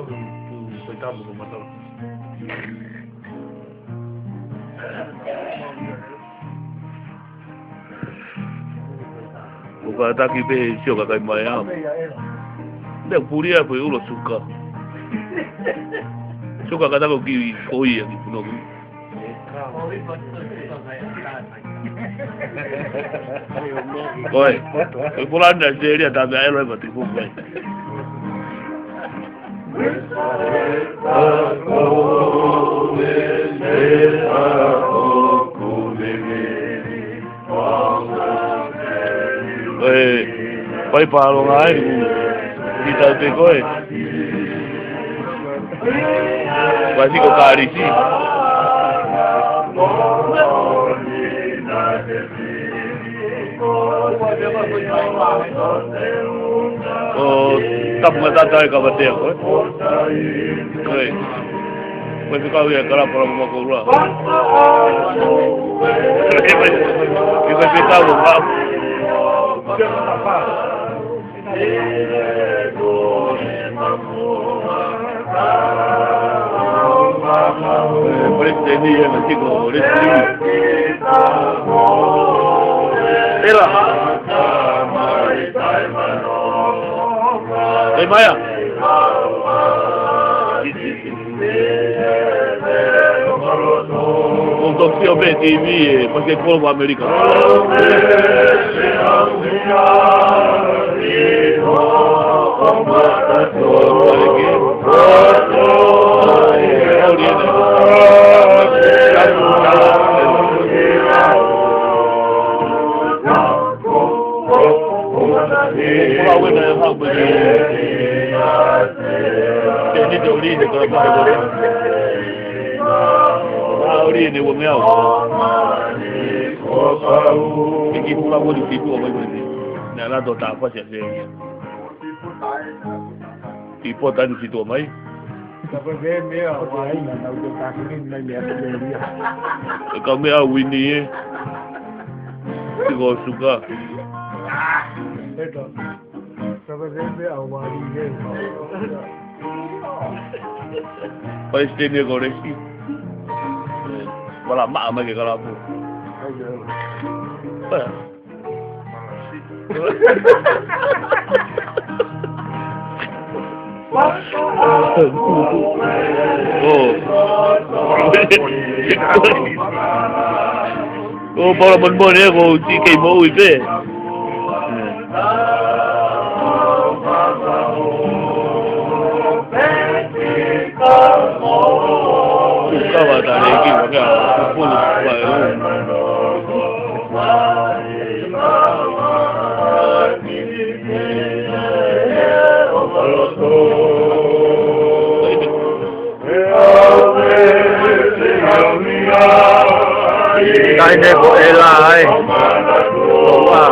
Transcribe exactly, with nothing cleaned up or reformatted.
Ko e tapu ko matala. ʻOku kātaki pē he sio kakai mai au. Nde puli a ko e ulo suka. Suka kātaki ki ko ia ki puno ki. Ko e, ko e pulana seria tā mea elo e mati ko mai. Ē, pai pālonga ai, ʻi tau te koe. Vai siko Kalisi. ʻO tapu ngā tātā e kavatea koe. Koe. Koe te kau ia kala pala mo makoula. Koe te kau ia kala. Palesiteni ia na tiko palesiteni. Tela. Kai maia. ʻOku tau sio pē T V ē, pasiketipolo ko ʻAmelika. Ke ni te ʻoli ne kala pake kore. ʻA ʻoli ne ua meʻa o. Ke ki pula ko ni ki tua mai ko ni. Nā nā tō tāpasi a se ia. Ki pota ni ki tua mai. Ka ko e meʻa o ai na nau te tākini mai meʻa ko meʻa. Ka meʻa wini e. Tiko suka. Eto. Tava veve a wali he. Palesiteni ko Lesi. Wala maa mai ke kalapu. Pea. ʻO. ʻO, paula mon mon e ko ti kei mo ui pe. Kava tale ki waka, pulu, pa, e, u. Kai ne ko e la ai. Ko a.